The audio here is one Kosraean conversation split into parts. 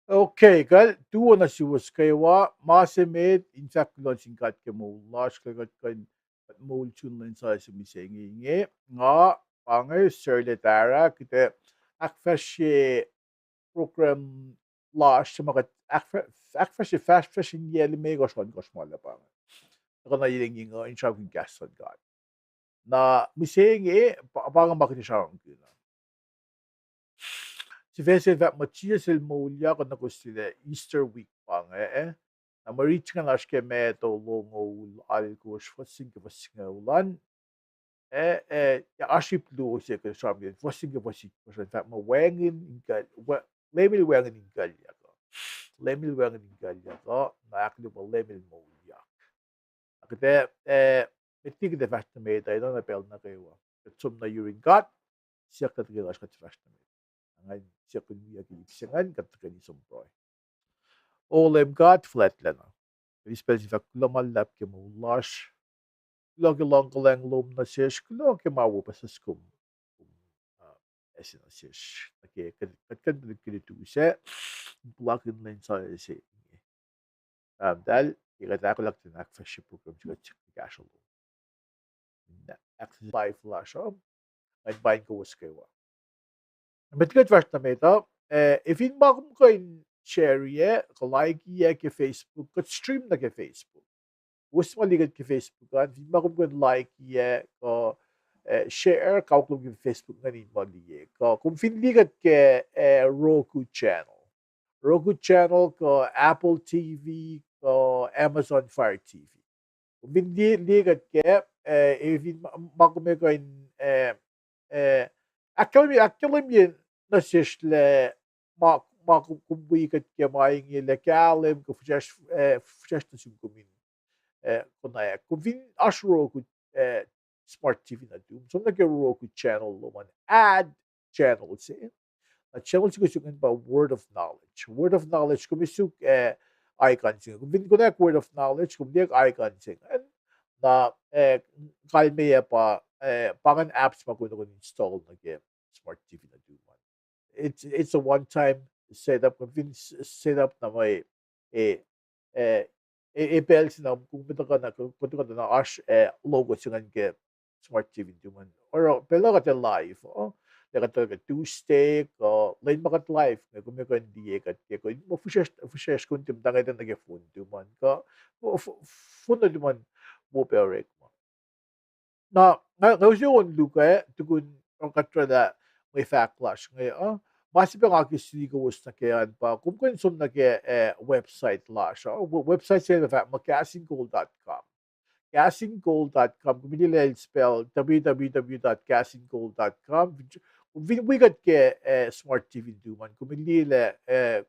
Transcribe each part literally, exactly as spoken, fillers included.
Okay, kal tuo na suwos kewa, ma se met in fahk kuloh sin God ke moul lasr, kuht kuh in moul sun lwen sasuc mihsenge inge, nga pa inge Serle Tara, kuht ac ahkfahsrye program lasr se ma kuht ahkfah-, ahkfahsrye fahsr fahsr in yac limekohsr ohnkohsr ma luhlahp inge. Tuhkuh na yeleng inge in sramsramkihn kahs luhn God. Na mihsenge, pa, pa inge ma kuht ac sramsramkihn. Sifac se fahk muh Jisus el moulyak na kowos liye Easter week pa inge, eh? Na mwe rit se ingacn oasr ke Matthew longoul alkosr, fuhs se ke fuhs singucul an. Eh, eh, ya oasr ip luo se ke sramsram, fuhs se ke fuhs itkohsr an fahk muh wacngihn in kuhl-, wa-, Leum el wacngihn in kuhlyuck uh. Leum el wacngihn in kuhlyuck uh, na ahkluo muh Leum el moulyak. Kuht ac, eh, met liki kuht ac fahsr nuh met uh, enenuh na pacl nuh kwewa. Kuht som nuh yurin God, siyuck nuh ke lasr kuht fahsr nuh met. Ngan siyuck in wiyuck ip se ingacn, kuht tuhkweni som pruhe. O Leum God fuhlwactlacna, kuht eis pacl se fahk kuloh ma luhlahp ke moul lasr. Kuloh ke luhngkuhlwacng lom nuh sesr, kuloh ke ma wo puhsas kom, kom, uh, ase nuh sesr. Nuh ke kuht, kuht kuh in tuhlihk ke lutu sac, in puhlakihn lwen sasuc se inge. Pahpah muhtahl, ke kuht ahkolah kuht in ahkfahsrye program se kuht siyuck kahsruh lom. In ahkfahsrye live lasr uh, ngan paing kowos kwewa. Met liki kuht fahsr nuh met uh, eh, fin ma kom kuh in share-i, kuh like-i ke Facebook, kuht stream nuh ke Facebook. Kowos ma liye kuht ke Facebook an, fin ma kom kuh in like-i, kuh, eh, share, kawuck lom ke Facebook ingacn in ma liye. Kuh kom fin liye kuht ke, eh, Roku channel. Roku channel, kuh Apple T V, kuh Amazon Fire T V. Kom fin liye, liye kuht ke, eh, eh, fin ma, ma kom kuh in, eh, eh, ahkkahlwemye, ahkkahlwemye nuh sesr lah ma, ma kom, kom wi kuht ke ma inge lah kahlwem kuh fihsracsr, eh, fihsracsr nuh sum kom in, eh, konwacack. Kom fin oasr Roku, eh, smart T V nuhtum, som nuh ke Roku channel lom an, add channel se. Na channel se kom suk ingacn pa Word of Knowledge. Word of Knowledge, kom suk, eh, icon se ingacn. Kom fin konwacack Word of Knowledge, kom liye icon se ingacn. Na, eh, kalmeyac pa, eh, pa ingacn apps ma kom kuh in install nuh ke smart T V nuhtum an. It's, it's a one time setup. Kom fin s-, setup na mwe, eh, eh, eh, eh, pacl se na, kom tuhkuh na, kom tuhkuh na oasr, eh, logo se ingacn ke smart T V nuhtum an. Oruh pacl uh kuht live, uh, lah kuht tuhkuh Tuesday, kuh lwen ma kuht live, kom kuh in liye kuht ke, kom fihsracsr, fihsracsr kom nuhtum tangeta nuh ke phone nuhtum an, kuh, f-, f-, phone nuhtum an, wo pac orekma. Na, nga, nga use on luhk ah, tukun kuht oraclah mwe fahk lasr inge, uh, ma se pac nga ke suli kowos nuh ke an pa, kom kuh in som nuh ke, eh, website lasr uh. We-, website se fahk muh castingcall dot com. Castingcall dot com, kom liye lah el spell W W W dot castingcall dot com. Kom fin wi kuht ke, eh, smart T V nuhtum an, kom liye lah, eh,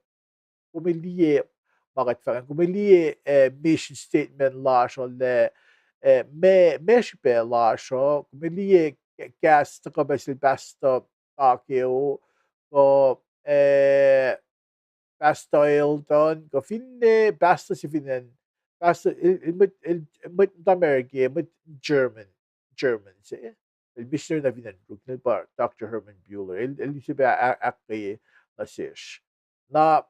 kom liye ma kuht fahk an, kom liye, eh, mission statement lasr uh lah, eh, ma, ma srihpac lasr uh, kom liye k-, kahs tuhkuh pac sel Pastor Takeo, kuh, eh, Pastor Elton, kuh finne pastor se fin acn, pastor, el, el mwet, el mwet America, mwet German, German se. El missionary na fin acn Brooklyn, pa Doctor Herman Buehler. El, el use pac a-, ahkkweye nuh sesr. Na,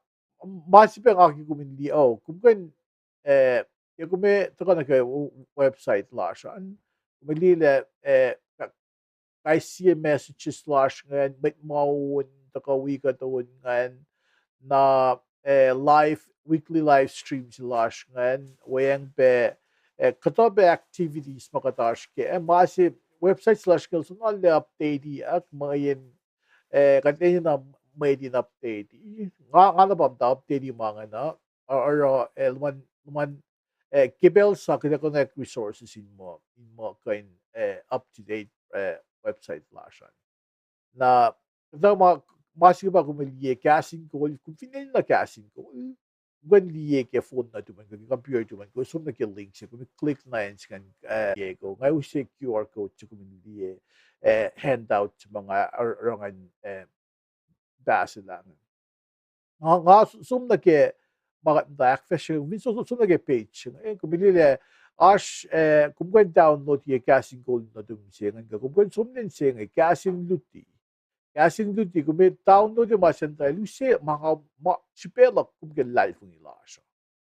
ma se pac nga ke kom in liye, oh, kom kuh in, eh, ke kom tuhkuh nuh ke w-, website lasr an, kom liye lah, eh, kais sie messages lasr ingacn, mwet ma on, tuhkuh wi kuht on ingacn, na, eh, live, weekly live streams lasr ingacn, weacng pac, eh, kuhtuh pac activities ma kuht oasr kac, eh, ma se website lasr ingacn soenna lah update-i, ah, mweyen, eh, kuht enenuh mweyen update-i. Nga, nga na pa muhta update-i ma ingacn uh, oruh, eh, luhman, luhman, eh, ke pacl sa kuht ac konwacack resources in muh, in muh kuh in, eh, up to date, eh, website lasr an. Na, kuhtuh ma, ma se ke pa kom liye Casting Call, kom fin enenuh Casting Call, kom kuh in liye ke phone nuhtum an, ke computer nuhtum an, kom som nuh ke link se, kom click nuh acn se ingacn, eh, liye, kom nga use Q R code se kom liye, eh, handout se ma nga, oruh ngan, eh, pahselah ingacn. Nga, nga s-, som nuh ke ma kuht muhta ahkfahsrye, fin som, som nuh ke page, eh, kom liye lah, oasr, eh, kom kuh in download-i Casting Call nuhtum se ingacn, kom kuh in som nuh se inge, Kahs in Luti. Kahs in luti, kom download-i ma sacn tuh el use ma nga, ma srihpac luhk kom ke luhlahlfongi lasr uh.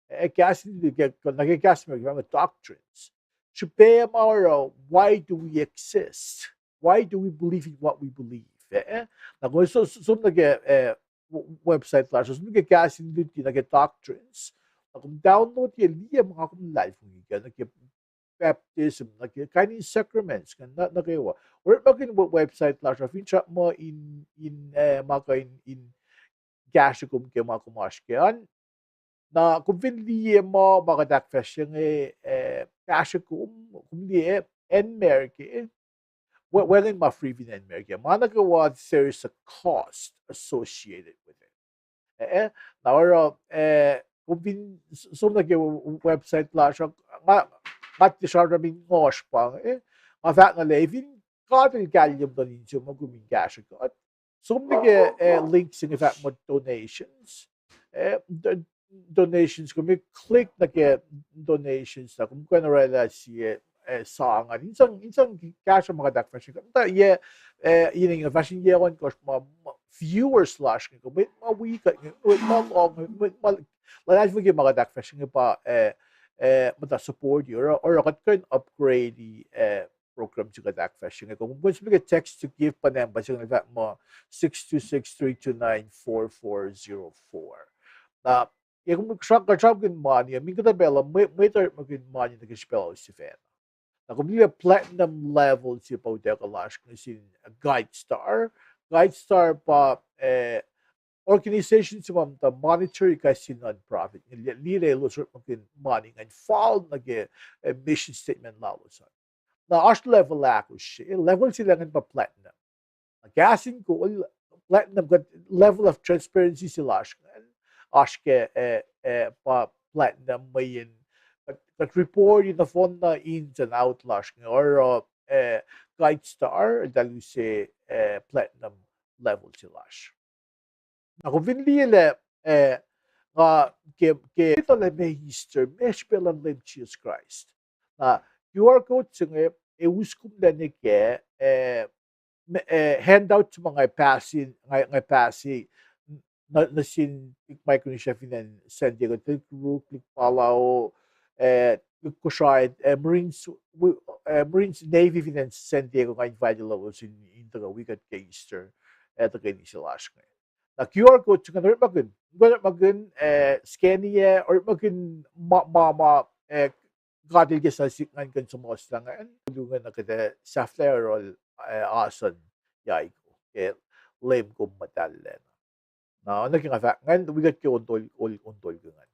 Eh, kahs in luti ke, nuh ke kahs ma, ma doctrines. Srihpac ma oruh, why do we exist? Why do we believe in what we believe? Eh, na kom som, som nuh ke, eh, w-, website lasr uh, som nuh ke kahs in luti, nuh ke doctrines. Na kom download-i ac liye ma nga kom luhlahlfongi kac, nuh ke baptism, nuh ke kain in sacraments, nuh, nuh kwewa. Orekmakihn we-, website lasr uh, finsrak muh in, in, eh, ma kuh in, in kahsre kom ke ma kom oasr kac an. Na kom fin liye muh ma kuht ahkfahsrye inge, eh, kahsre kom, kom liye, eh, acn America, wacngihn ma free fin acn America. Ma nuh kwewa, there is a cost associated with it. Eh, eh, na oruh, eh, kom fin s-, som nuh ke w-, website lasr uh, nga, nga tiac sramsram in ngohsr pa inge, eh, nga fahk na lah fin God El kahlye muhtuhn insiom uh, kom in kahsre kuht. Som nuh ke, eh, link se inge fahk muh donations. Eh, d-, donations, kom click nuh ke donations na kom kuh in orwaclah sie, eh, sang an. In sang, in sang kahsruh ma kuht ahkfahsrye kuht. Tuh yac, eh, in, in fahsrye yac ohnkohsr ma, ma viewers lasr inge, kom mwet ma wi kuht inge, mwet ma lohng, mwet ma luhlahlfongi ke ma kuht ahkfahsrye inge pa, eh, eh, muhta support-i, oruh, oruh kuht kuh in upgrade-i, eh, program se kuht ahkfahsrye inge. Kom kuh in som nuh ke text to give pa nampa se inge fahk muh six two six, three two nine, four four zero four. Na, yac kom sra-, kuht sramsramkihn mani, min kuhtuh pacl uh, mwe-, mwet orekmakihn mani nuh ke srihpac lalos sifacna. Na kom liye platinum level se pa utuckuh lasr nuh sin GuideStar. GuideStar pa, eh, organization se ma muhta monitor-i kahs sin non-profit. Liye, liye elos orekmakihn mani ingacn fal nuh ke, eh, mission statement lalos an. Na oasr level ahkosr, eh, level se ingacn pa platinum. Na kahs in kol, platinum, kuht level of transparency se lasr ingacn, oasr ke, eh, eh, pa platinum mweyen kuht, kuht report-i nohfohnna ins and out lasr inge, oruh, eh, GuideStar eltahl use, eh, platinum level se lasr. Na kom fin liye lah, eh, nga ke, ke etuh lah meac Easter, meac srihpac luhn Leum Jisus Kraist. Na Q R code se inge, eh, us kom lac nuh ke, eh, me-, eh, handout ma nga pass-i, nga, nga pass-i, nuh, nuh sin Micronesia fin acn San Diego, tuhlihk Ruk, tuhlihk Palau, eh, tuhlihk Kosrae, eh, Marines, wi-, eh, Marines Navy fin acn San Diego, nga invite lowos in, in tuhkuh wi kuht ke Easter, eh, tuhkweni se lasr inge. Na Q R code se ingacn orekmakihn, orekmakihn, eh, scan-i, eh, orekmakihn ma, ma, ma, eh, God El ke sasik ngan kuh in suhmuhslah ingacn, luhngse na kuht ac sahflah yohrohl, eh, asan yaiko, ke Leum kom muhtahllacna. Na, oacna ke nga fahk ingacn, wi kuht ke on tol, on, on tol ke ingacn.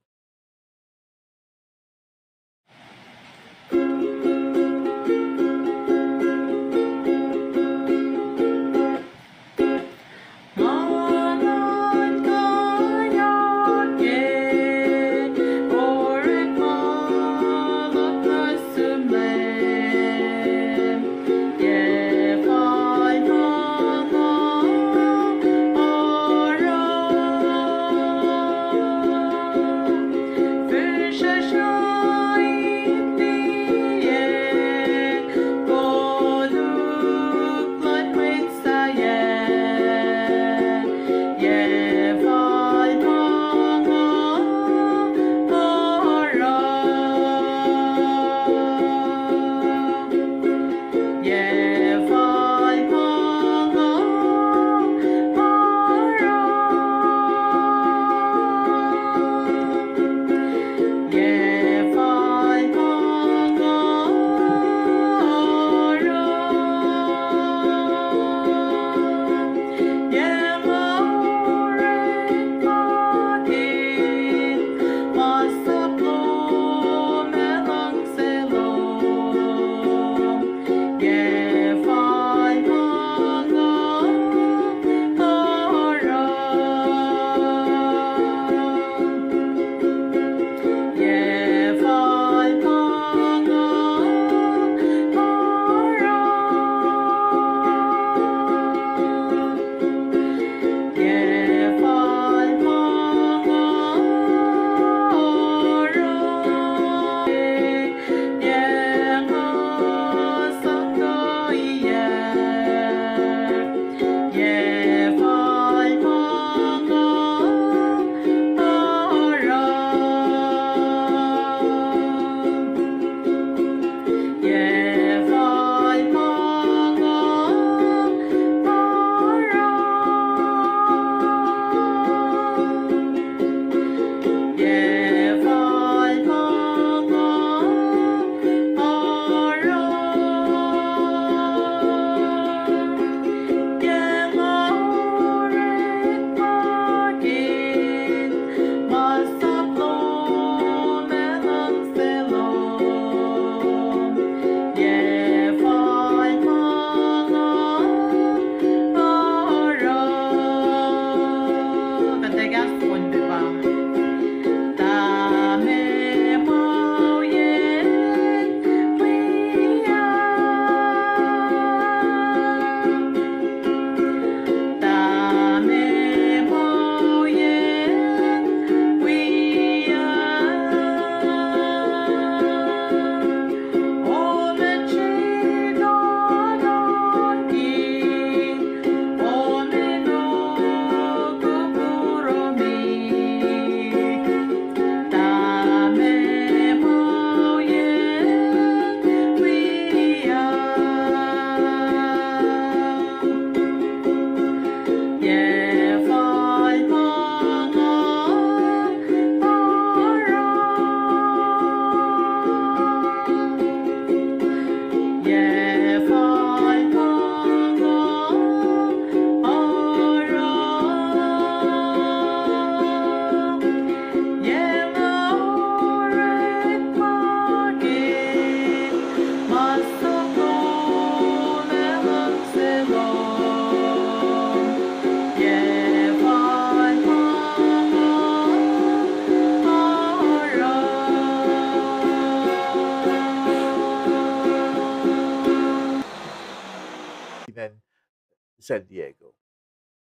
San Diego.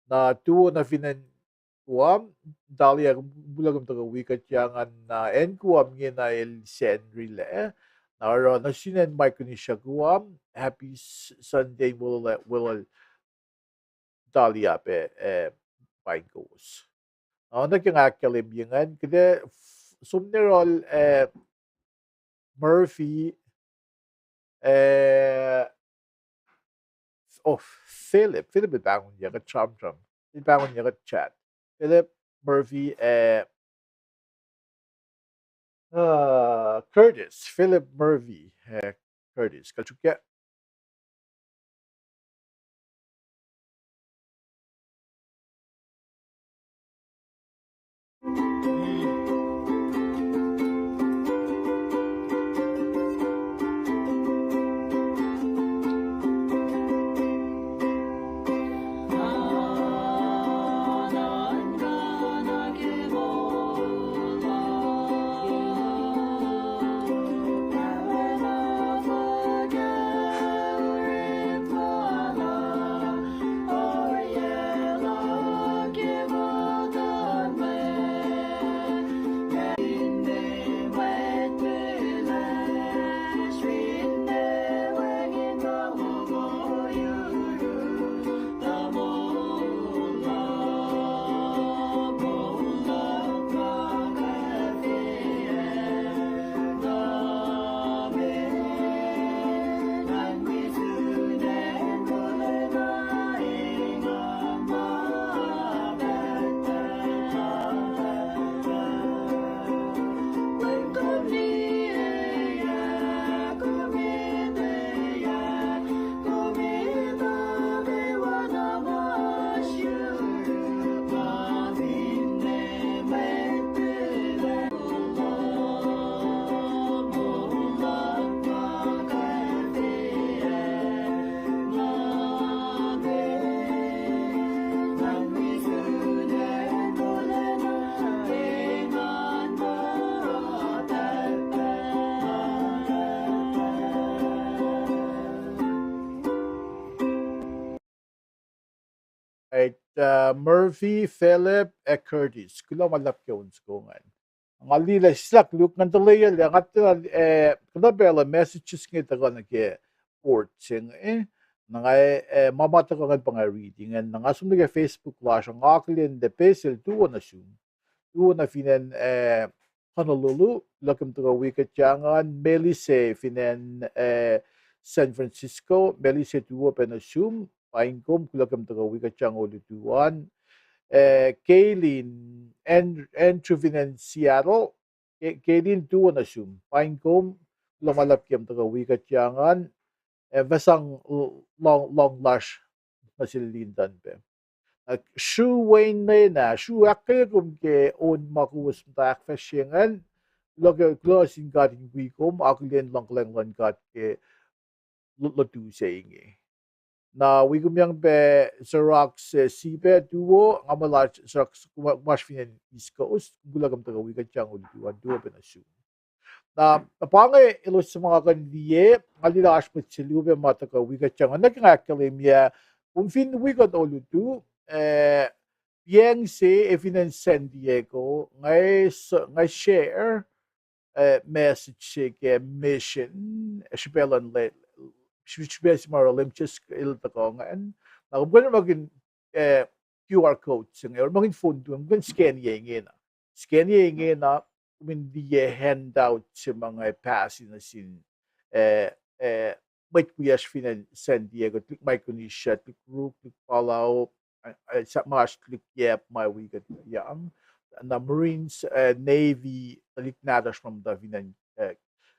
Na tuo na fin acn Guam, Dahlia, kuloh kom tuhkuh wi kuht ingacn. Na acn Guam ingena el Sacnri lac. Na oruh nuh sin acn Micronesia Guam, happy Sunday, weluhl, weluhl Dahlia pac, eh, paing kowos. Na oacna ke nga ahkkahlwemye ingacn, kuht ac som nuh yohrohl, eh, Murphy, eh, oh, Philip, Philip el pahngonyuck kuht sramsram. El pahngonyuck kuht chat. Philip Murphy, eh, uh, Curtis, Philip Murphy, eh, Curtis. Kuht suk ke Ait, uh, Murphy, Philip, ac Curtis. Kuloh ma luhlahp ke on soko ingacn. Nga liye lah sislah koluk ngan tuh lwelah, nga tuh, eh, kuhtuh pacl uh messages inge tuhkuh nuh ke board se inge, eh. Na nga, eh, ma ma tuhkuh ingacn pa nga reading an. Na nga som nuh ke Facebook lasr uh, nga akihlen lah Basil, tuo nuh sum. Tuo nuh fin acn, eh, Honolulu, kuloh kom tuhkuh wi kuht ingacn. Melise fin acn, eh, San Francisco, Melise, tuo pac nuh sum, paing kom, kuloh kom tuhkuh wi kuht ingacn olutu an. Eh, Kaylin, An-, Andrew fin acn Seattle, Ke-, Kaylin, tuo nuh sum, paing kom, kuloh ma luhlahp ke kom tuhkuh wi kuht ingacn. Eh, fah sang l-, lohng, lohng lasr nuh sel Linton pac. Na sru Wayne Lena, sru, ahkkweye kom ke on ma kowos muhta ahkfahsrye ingacn. Kuloh ke, kuloh sin God in wi kom, akihlen luhngkuhlwacng luhn God ke lo-, lotu se inge. Na wi kom yang pac Xerox, eh, Sipe, tuo, nga muh lah Xerox, ma-, masr fin acn East Coast, kuloh kom tuhkuh wi kuht ingacn olutu an, tuo pac nuh sum. Na, na pa inge elos suc ma nga kuh in liye, nga liye lah oasr mwet se luo pac ma tuhkuh wi kuht ingacn. Nuh ke nga ahkkahlwemye, kom fin wi kuht olutu, eh, piyacng se, eh, fin acn San Diego, nga s-, nga share, eh, message se ke mission, eh, srihpac luhn le-, srihpac se ma oruh Leum Jisus El tuhkuh ingacn. Na kom kuh in orekmakihn, eh, Q R code se inge, orekmakihn phone tuh, kom kuh in scan-ye ingena. Scan-ye ingena, kom in liye handout se ma nga pahsi nuh sin, eh, eh, mwet wiyacsr fin acn San Diego, tuhlihk Micronesia, tuhlihk Ruk, tuhlihk Palau, eh, eh, sa-, ma oasr tuhlihk Yap ma wi kuht yang. Na Marines, eh, Navy, tuhlihk nahtuhsr ma muhta fin acn, eh,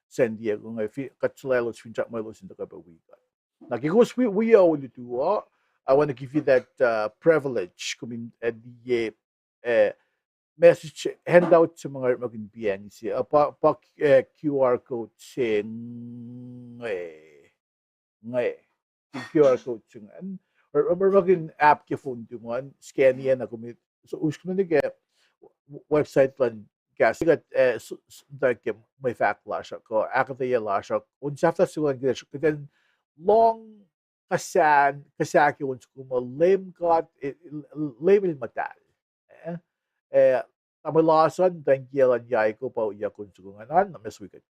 San Diego inge, fi-, kuht sulaclos finsrak ma elos in tuhkuh pac wi kuht. Na ke kowos wi-, wi olutu uh, I want to give you that, uh, privilege, kom in, eh, liye, eh, message handout se ma nga orekmakihn piyacng se, uh, pa, pa, eh, Q R code se inge, inge. Q R code se ingacn. Or, or, orekmakihn app ke phone tuh an, scan-ye na kom, so, us kom nuh ke website luhn kahs, kuht, eh, s-, s-, muhta ke mwe fahk lasr uh, kuh ahkuhtweyac lasr uh, on sahflah se ingacn kuht, kuht in lohng kuhsah, kuhsah ke on soko muh Leum God, eh, Leum El muhtahl. Eh, eh, tamuhlwel Larson, muhtwacn kiyacl luhn Yaiko pa oyack on soko ingacn an, na ma se wi kuht.